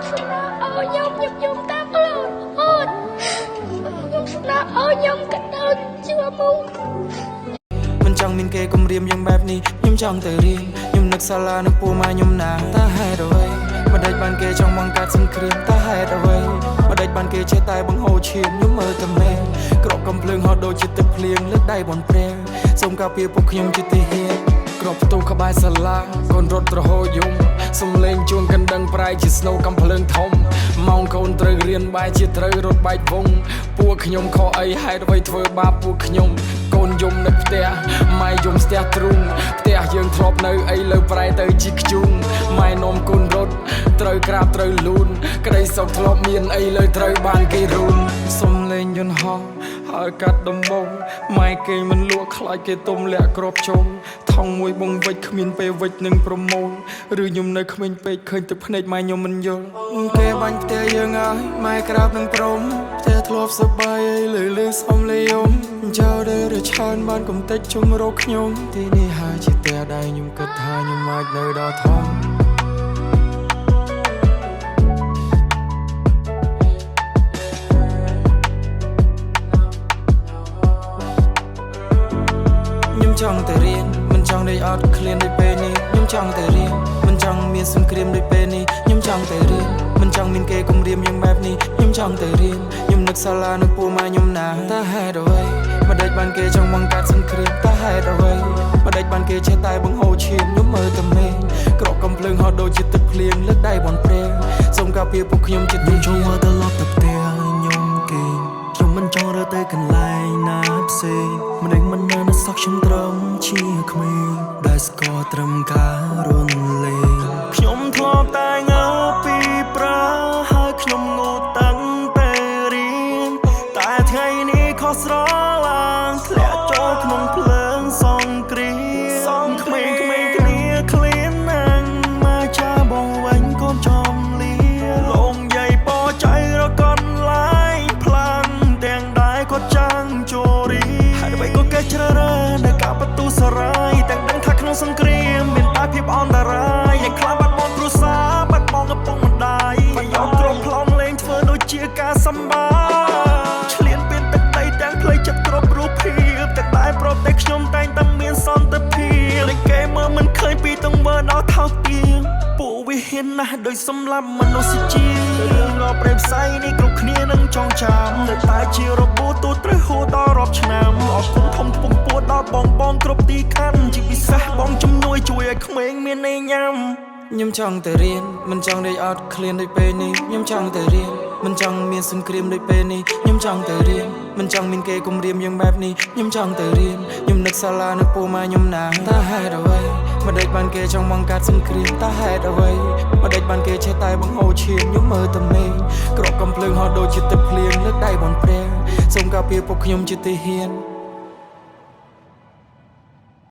ស្នើឲ្យខ្ញុំខ្ញុំយំតាមខ្លួនរហូតខ្ញុំស្នើឲ្យខ្ញុំកដោជឿមក មិនចង់មានគេគំរាមយ៉ាងបែបនេះខ្ញុំចង់ទៅរៀនខ្ញុំនឹកសាលានៅពូម៉ែខ្ញុំណាតើហេតុអ្វីមិនដេចបានគេចង់បង្កើតសង្គ្រាមតើហេតុអ្វីមិនដេចបានគេចេះតែបង្ហូរឈាមខ្ញុំមើលតែមេក្របកំភ្លើងហោះដូចជាទឹកភ្លៀងលើកដៃបនព្រះសូមការពារពួកខ្ញុំជាទីហ៊ានក្របផ្ទុះក្បែរសាលាកូនរត់ត្រហោយំសំលេងជួងកណ្ដឹងប្រែជាស្នូកំភ្លើងធំម៉ោងកូនត្រូវរៀនបែរជាត្រូវរត់បែកវងពួកខ្ញុំខកអីហេតុអ្វីធ្វើបាបពួកខ្ញុំកូនយំនៅផ្ទះម៉ែយំស្ទះទ្រូងផ្ទះយើងធ្លាប់នៅអីលើប្រែទៅជាខ្ជូងម៉ែនាំកូនរត់ត្រូវក្រាបត្រូវលូនក្តីសុខធ្លាប់មានអីលើត្រូវបានគេរូនសំលេងយន្តហោះហើយកាត់ដំបងម៉ែគេមិនលក់ខ្លាចគេទុំលាក់ក្របជុំថងមួយបងវិចគ្មានពេលវិចនឹងប្រមូលឬខ្ញុំនៅក្មេងពេកឃើញទឹកភ្នែកម៉ែខ្ញុំមិនយល់គេបាញ់ផ្ទះយើងហើយម៉ែក្រាបនឹងព្រំផ្ទះធ្លាប់សប្បាយអីលឺលឺសំលេយំចោលដែលរឆានបានកំតិចជុំរកខ្ញុំទីនេះហើយជាផ្ទះដែលខ្ញុំគិតថាខ្ញុំអាចនៅដល់ធំ ខ្ញុំចង់ទៅរៀនមិនចង់ដេកអត់ឃ្លានដូចពេលនេះខ្ញុំចង់ទៅរៀនមិនចង់មានសង្គ្រាមដូចពេលនេះខ្ញុំចង់ទៅរៀនមិនចង់មានគេគំរាមយ៉ាងបែបនេះខ្ញុំចង់ទៅរៀនខ្ញុំនឹកសាលានៅពូម៉ែខ្ញុំណាតើហេតុអ្វីមិនដេចបានគេចង់បង្កើតសង្គ្រាមតើហេតុអ្វីមិនដេចបានគេចេះតែបង្ហូរឈាមខ្ញុំមើលតែមេឃក្របកំភ្លើងហោះដូចជាទឹកភ្លៀងលើកដៃបនព្រះសូមការពារពួកខ្ញុំជា ខ្ញុំចង់វិលត្រឡប់ទៅផ្ទះខ្ញុំគេងខ្ញុំមិនចង់រើទៅកន្លែងណាផ្សេងម្ដេចមិននៅនៅសោះខ្ញុំត្រឹមជាក្មេងដែលស្គាល់ត្រឹមការរនលេងខ្ញុំធ្លាប់តែងើពីប្រាហើយខ្ញុំងូតតាំងតែរៀនតែថ្ងៃនេះខុសស្រឡាងធ្លាក់ចូលក្នុងភ្លើងសង្គ្រាមក្មេងៗគ្នាឃ្លានណាស់មកចាបងវិញកូនចំលាលងយាយបចៃរកន្លែងផ្លាំងទាំងដែរគាត់ចាំងចូលរីហេតុអ្វីក៏គេជ្រើសរើសនៅការបទូសរាយទាំងដឹងថាក្នុងសង្គ្រាមមានតែភាពអន្តរាយអ្នកខ្លះបាត់បង់គ្រួសារបាត់បង់ឪពុកម្ដាយបើយកក្រុមផ្លងលេងធ្វើដូចជាការសម្បាយឆ្លៀនពៀនទឹកដីទាំងផ្លូវចិត្តគ្រប់រូបភាពតែតែប្រទេសខ្ញុំតែងតែមានសន្តិភាពតែគេមើលមិនឃើញពីទង្វើដ៏ថោកទាបពួកវាហ៊ានណាស់ដោយសម្លាប់មនុស្សជាតិរឿងដ៏ប្រេផ្សៃនេះគ្រប់គ្នានឹងចងចាំនៅតែជារបួសទូត្រូវហួដល់រាប់ឆ្នាំអរគុណធំខ្ពង់ខ្ពស់ដល់បងបងគ្រប់ទីខណ្ឌជាពិសេសបងជំនួយជួយឲ្យក្មេងមានន័យញ៉ាំ ខ្ញុំចង់ទៅរៀនមិនចង់ដេកអត់ឃ្លានដូចពេលនេះខ្ញុំចង់ទៅរៀនមិនចង់មានសង្គ្រាមដូចពេលនេះខ្ញុំចង់ទៅរៀនមិនចង់មានគេគំរាមយ៉ាងបែបនេះខ្ញុំចង់ទៅរៀនខ្ញុំនឹកសាលានៅពូម៉ែខ្ញុំណាតើហេតុអ្វីមិនដេចបានគេចង់បង្កើតសង្គ្រាមតើហេតុអ្វីមិនដេចបានគេចេះតែបង្ហូរឈាមខ្ញុំមើលតែមេឃក្របកំភ្លើងហោះដូចជាទឹកភ្លៀងលើកដៃបនព្រះសូមការពារពួកខ្ញុំជាទីហ៊ាន។